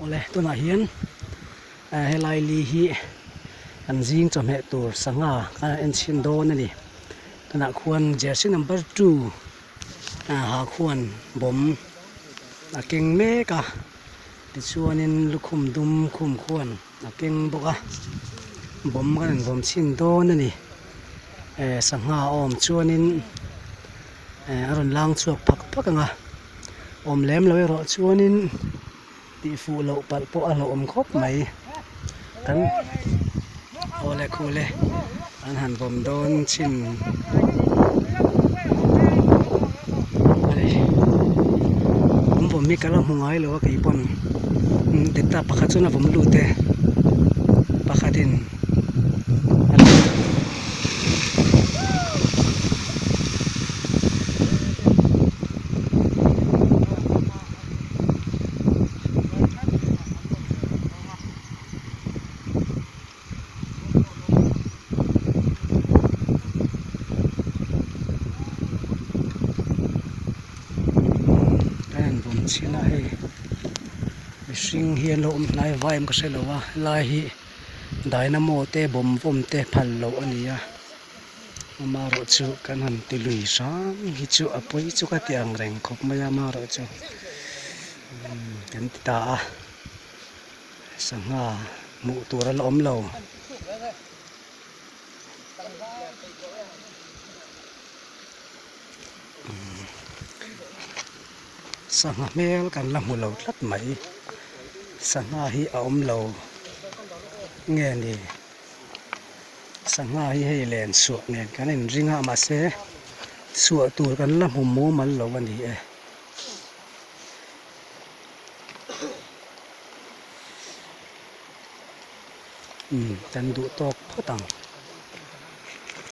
Awle tunah hian helai li hi kan zing chawhmeh tur sangha kan han en chhin dawn a ni tunah khuan jersey number 2 ha khuan bawm a keng mek a tichuanin lukhum dum khum khuan a keng bawk a bawm kan han vawm chhin dawn a ni sangha a awm chuanin a rawn lang chhuak phak phak ang a. Awm lem lo erawh chuanin tih fuh loh palh pawh a hlauhawm khawp mai kan awle khule an han vawm dawn chin a ni an vawm hi ka la hmu ngai lo a kei pawn dik tak pakhat chuan a vawm lut e pakhatin A han vawm chhin a hei mihring hi an lo awm hnai vai em ka hre lo a helai hi. Dynamo te bawm vawm te phal loh a ni a amaherawh chu kan han ti lui hram hi chu a pawi chu ka ti ang reng khawp mai a amaherawh chu kan ti ta a sangha hmuh tur a la awm lo. Sangha hmel kan la hmu lo tlat mai sangha hi a awm lo nge ni sangha hi hei len suah nen kan inring a mahse suah tur kan la hmu mumal lo a ni e. Umm kan duh tawk phawt ang.